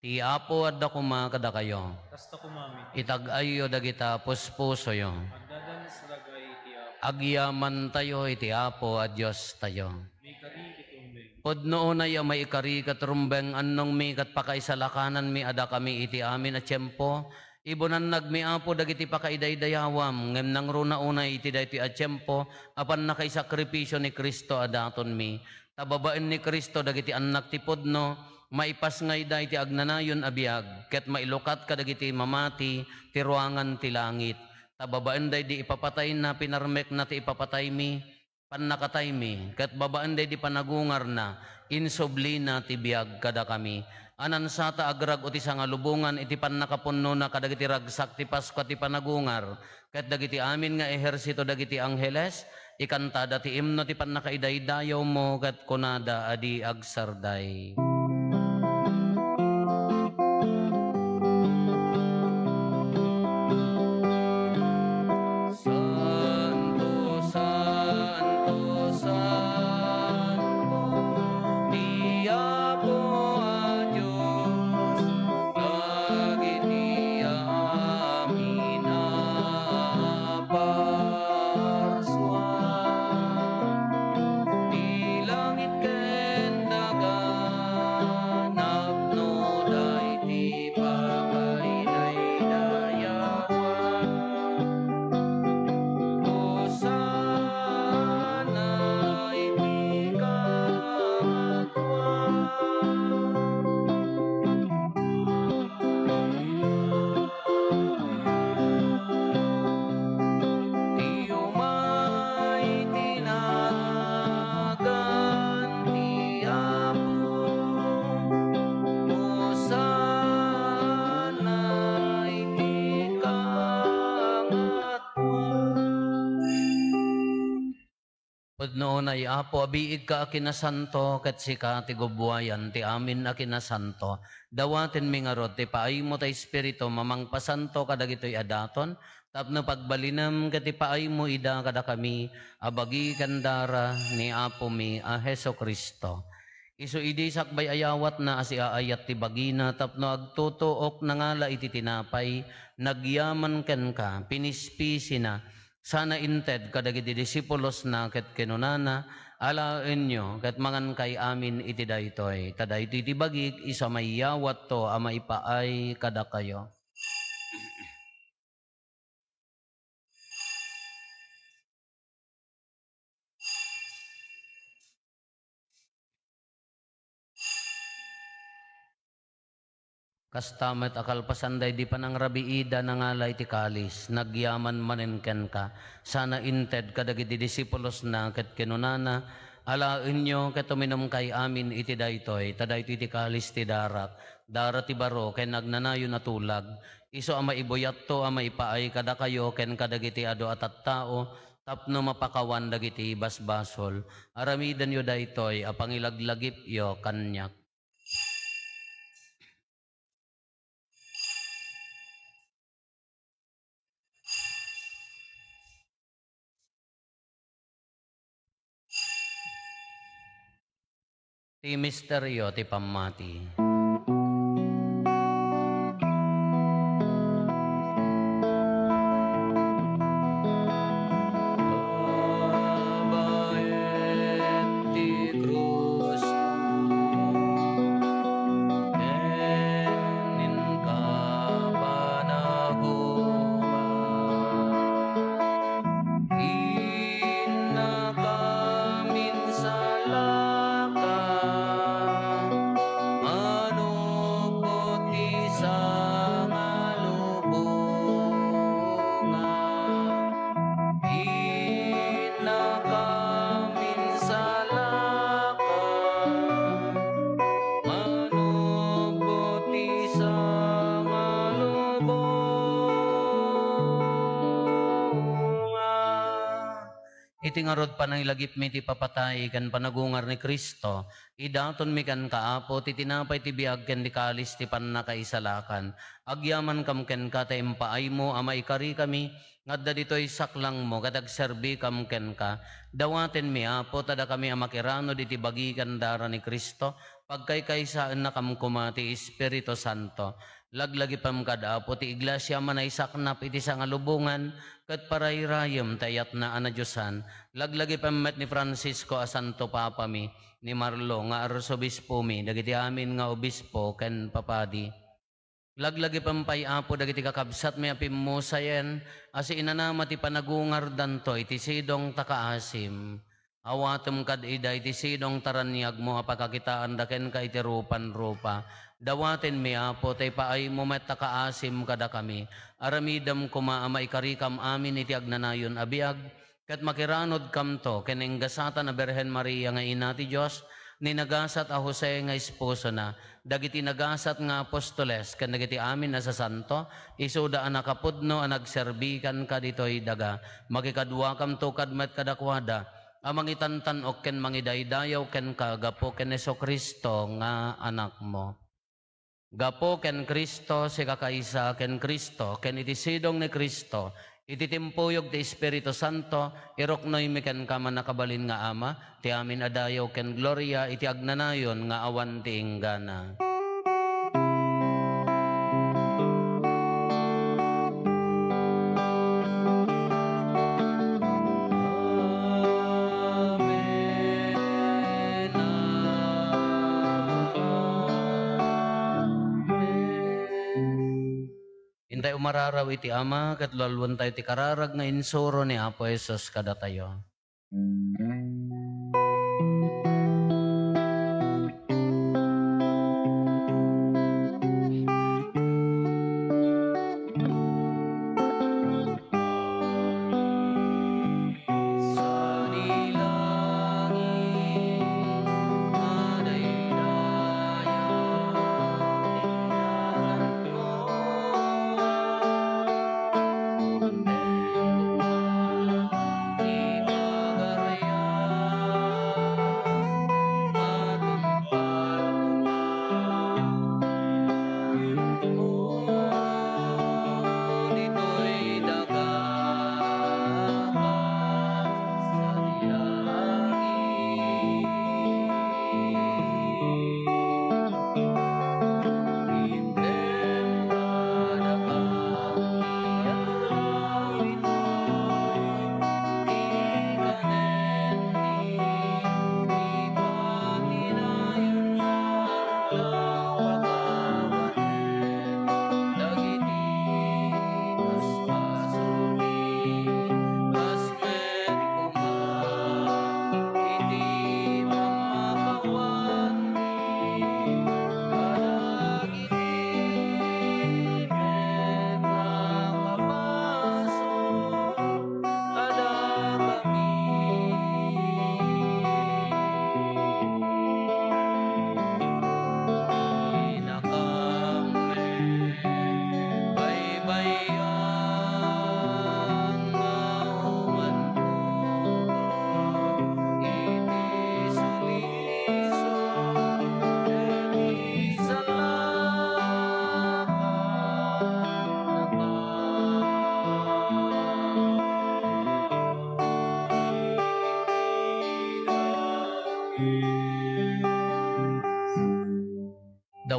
Ti Apo adda koma kadakayo. Kasta koma met. Itag-ayyo dagita puspusoyo. Agdadan sa dagay iti Apo. Agyamantayo iti Apo a Diostayo. Maikari ket rumbeng. Pudno unay a maikari ket rumbeng, annongmi ket pakaisalakananmi a dakami iti amin a tiempo. Ibunannagmi, Apo, dagiti pakaidaydayawam, ngem nangruna unay iti daytoy a tiempo a pannakaisakripisio ni Cristo a datonmi. Ta babaen ni Cristo dagiti annak ti pudno, maipasngayda iti agnanayon a biag, ket mailukat kadagiti mamati ti ruangan ti langit. Ta babaen daydi ipapatayna, pinarmekna ti ipapataymi, pannakataymi, ket babaen daydi panagungarna, insublina ti biag kadakami. Ania sa ta agrag-o ti sangalubongan iti pannakapunnona kadagiti ragsak ti Paskua ti panagungar, ket dagiti amin nga ehersito dagiti angheles, ikantada ti imno ti pannakaidaydayawmo, ket kunada a di agsarday. Santo, santo, santo, ti Apo a Dios, dagiti amin a parsua. Ti langit ken daga napnoda iti pakaidaydayawam. Hosanna iti kangatoan. Ti umay ti nagan ti Apo, Hosanna iti kangatoan. Pudno unay, Apo, a biigka a kinasanto, ket sika ti gubbuayan ti amin a kinasanto. Dawatenmi ngarud ti paaymo ta Espiritu a mangpasanto kadagitoy a daton, tapno pagbalinem ket ipaaymo ida kadakami a bagi ken dara ni Apomi a Jesu-Cristo. Isu idi sakbay a yawatna a siaayat ti bagina tapno agtutuok, nangala iti tinapay, nagyaman kenka, pinispisina, sana inted kadagiti disipulosna ket kinunana, "Alaenyo ket mangankay amin iti daytoy, ta daytoy ti bagik, isu a maiyawatto a maipaay kadakayo." Kasta met a kalpasan daydi panangrabiida, nangala iti kalis, nagyaman manen kenka, sana inted kadagiti disipulosna ket kinunana, "Alaenyo ket uminumkay amin iti daytoy, ta daytoy ti kalis ti darak, dara ti baro ken agnanayon a tulag, isu a maibuyatto a maipaay kadakayo ken kadagiti adu a tattao tapno mapakawan dagiti basbasol. Aramidenyo daytoy a pangilaglagipyo kaniak." Ti misterio ti pammati. Babaen ti krus ken inka panaguma. Innakam insalaka, manupot ti sangalubonga. Innakam insalaka, manupot ti sangalubonga. Iti ngarud, panangilagipmi ti papatay ken panagungar ni Cristo, idatonmi kenka, Apo, ti tinapay ti biag ken ti kalis ti pannakaisalakan. Agyamankam kenka ta impaaymo a maikarikami nga adda ditoy saklangmo ket agserbikam kenka. Dawatenmi, Apo, ta dakami a makiranod iti bagi ken dara ni Cristo, pagkaykaysaennakam koma ti Espiritu Santo. Laglagipem kad, Apo, ti iglesia a manaisaknap iti sangalubongan ket parayrayem ti ayatna a nadiosan. Laglagipem met ni Francisco a Santo Papami, ni Marlo nga Arsobispomi, dagiti amin nga obispo ken papadi. Laglagipem pay, Apo, dagiti kakabsatmi a pimmusayen a siinanama ti panagungardanto iti sidong ta kaasim. Awatem kad ida iti sidong ta raniagmo a pakakitaanda kenka iti rupan-rupa. Dawatenmi, Apo, ta ipaaymo met ta kaasim kadakami. Aramidem koma a maikarikam amin iti agnanayon a biag, ket makiranodkamto ken ni Ingasatan a Birhen Maria nga Ina ti Dios, ni nagasat a Jose nga esposona, dagiti nagasat nga apostoles, ken dagiti amin a sasanto, isuda a nakapudno a nagserbikanka ditoy daga. Makikaduakamto kad met kadakuada a mangitantan-ok ken mangidaydayaw kenka gapu ken Jesu-Cristo nga Anakmo. Gapu ken Cristo, sika kaysa ken Cristo, ken iti sidong ni Cristo, iti timpuyog ti Espiritu Santo, iruknoymi kenka, mannakabalin nga Ama, ti amin a dayaw ken gloria iti agnanayon nga awan ti inggana. Amen. Amen. Intay umararaw iti Ama, ket lualuentayo ti kararag nga insuro ni Apo Jesus kadatayo.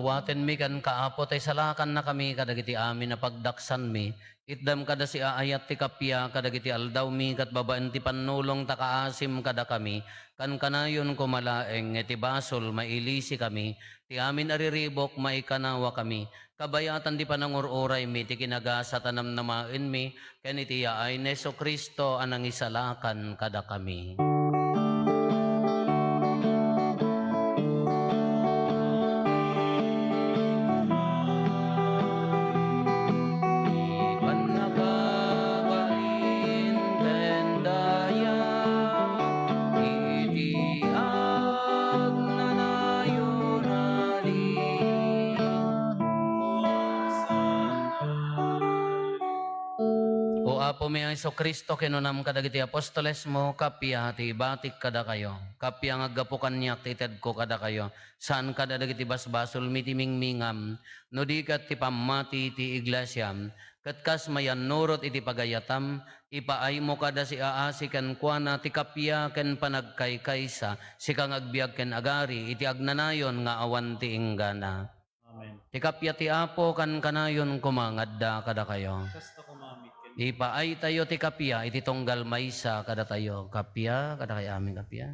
Awatenmi kenka, Apo, ta isalakannakami kadagiti amin a pagdaksanmi. Itdam kada siaayat ti kappia kadagiti aldawmi ket babaen ti pannulong ta kaasim kadakami. Kankanayon koma laeng nga iti basol mailisikami, ti amin a riribuk maikanawakami. Kabayatan ti panangur-uraymi ti kinagasat a namnamaenmi ken iti yaay ni Jesu-Cristo a nangisalakan kadakami. Ipan nakakaintendaya iti agnanayon a O Apomi a Jesu-Cristo, kinunam kadagiti apostolesmo, kappia ti ibatik kadakayo. Kappia nga aggapu kaniak ti itedko kadakayo. Saan kadagiti basbasolmi ti mingmingam, no di ket ti pammati ti iglesiam. Ket kas mayannurot iti pagayatam, ipaaymo kada siaasi kenkuana ti kappia ken panagkaykaysa, sika nga agbiag ken agari iti agnanayon nga awan ti inggana. Amen. Ti kappia ti Apo kankanayon koma nga adda kadakayo. Kasta koma met kenka. Ipaaytayo ti kappia iti tunggal maysa kadatayo. Kappia, kadakayo amin kappia.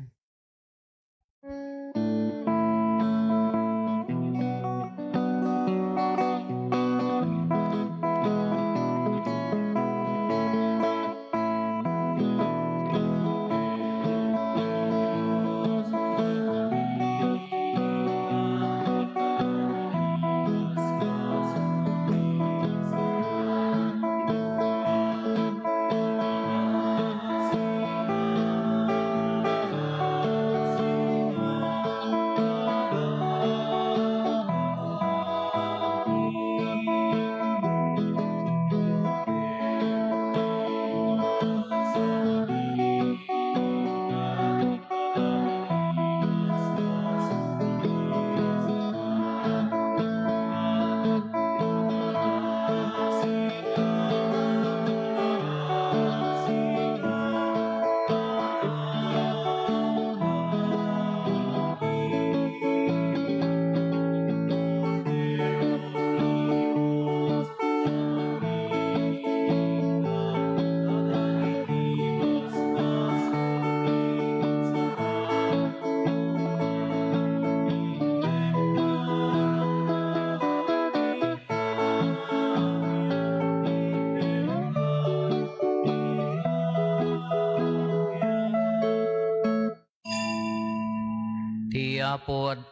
Ti Apo ad-,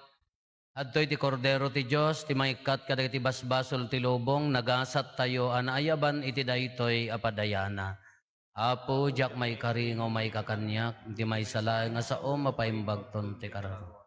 adtoy ti Kordero ti Dios, ti maikkat kadagiti basbasol ti lubong, nagasattayo a naayaban iti daytoy a padayana. Apo, diak maikari nga umayka kaniak, iti maysa laeng a sao mapaimbagton ti kararua.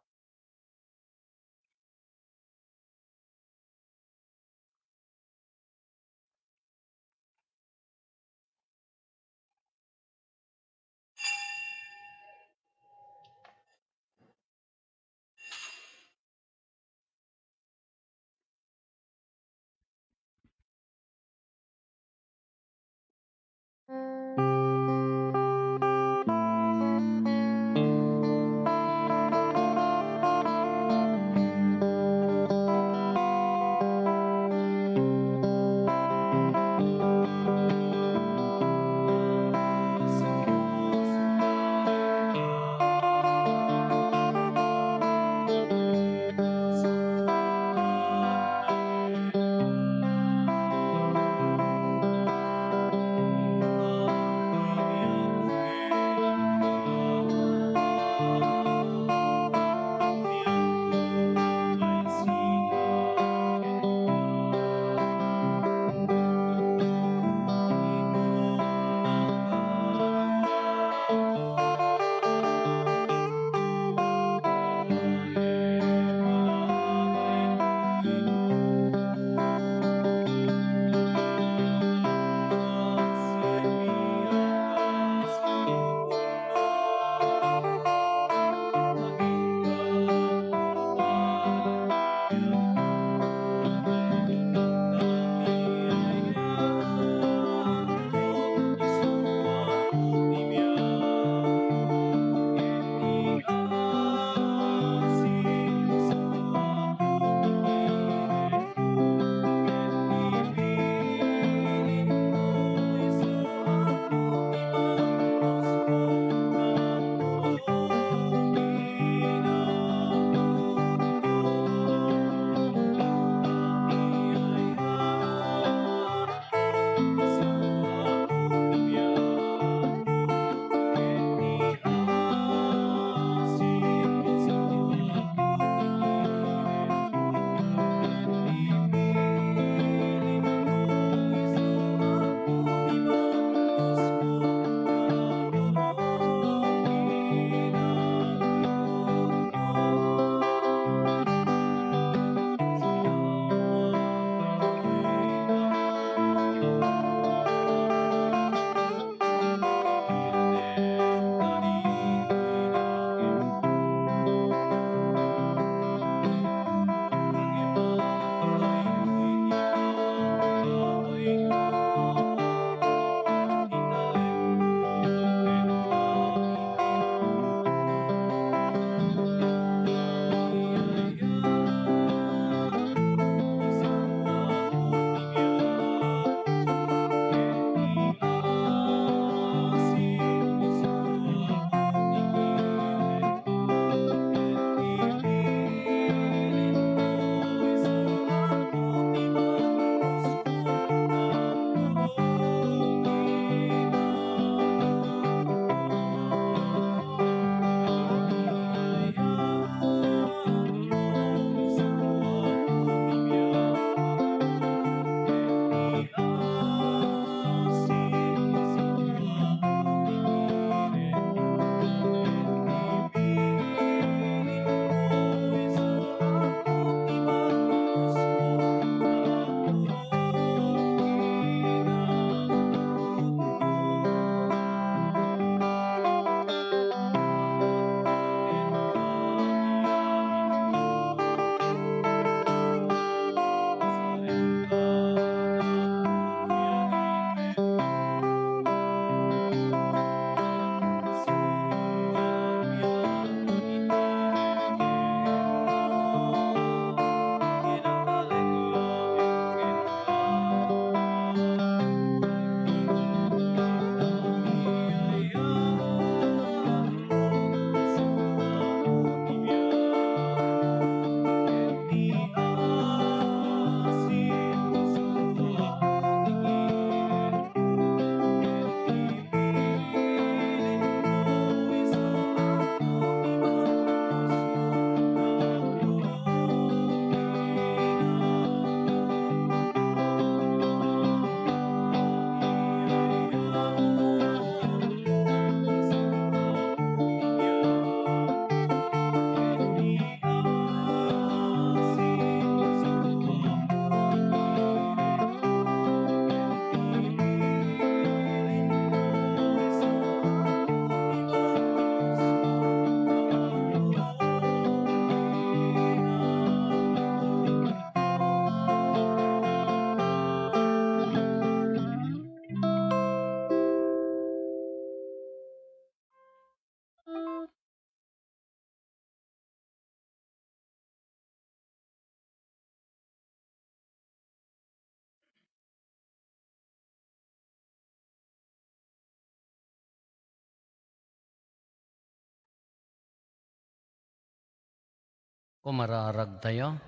Pumararagtayo.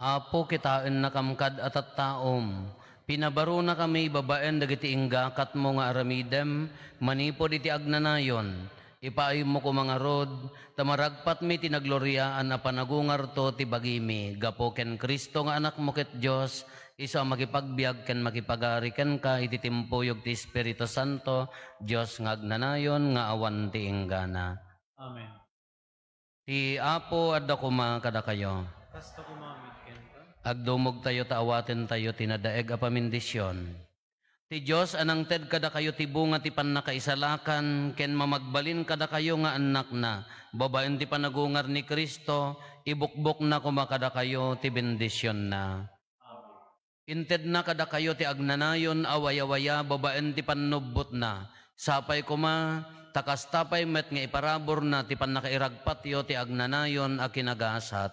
Apo, kitaennakam kad a tattaom. Pinabarunakami babaen dagiti inggakatmo nga aramidem manipud iti agnanayon. Ipaaymo koma ngarud, ta maragpatmi ti nagloriaan a panagungarto ti bagimi, gapu ken Cristo nga Anakmo ket Dios, isu a makipagbiag ken makipagari kenka iti timpuyog ti Espiritu Santo, Dios nga agnanayon nga awan ti inggana. Amen. Ti Apo adda koma kadakayo. Kasta koma met kenka. Agdumogtayo ta awatentayo ti nadaeg a pamendisyon. Ti Dios a nangted kadakayo ti bunga ti pannakaisalakan ken mamagbalin kadakayo nga annakna, babaen ti panagungar ni Cristo, ibukbokna koma kadakayo ti bendisionna. Amen. Intedna kadakayo ti agnanayon a wayawaya babaen ti pannubbotna. Sapay koma, ta kasta pay met nga iparaburna ti pannakairagpatyo ti agnanayon a kinagasat.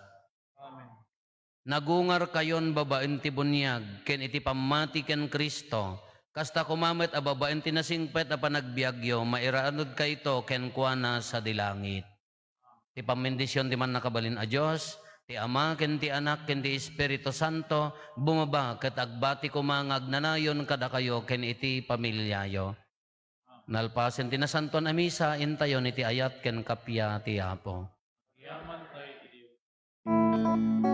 Amen. Nagungarkayon babaen ti buniag ken iti pammati ken Cristo. Kasta koma met a babaen ti nasingpet a panagbiagyo, mairanudkayto kenkuana sadi langit. Ti pammendision ti Mannakabalin a Dios, ti Ama, ken ti Anak, ken ti Espiritu Santo, bumaba ket agbati koma nga agnanayon kadakayo ken iti pamiliayo. Nalpasen ti Nasantoan a Misa, intayon iti ayat ken kappia ti Apo. Agyamantayo iti Dios.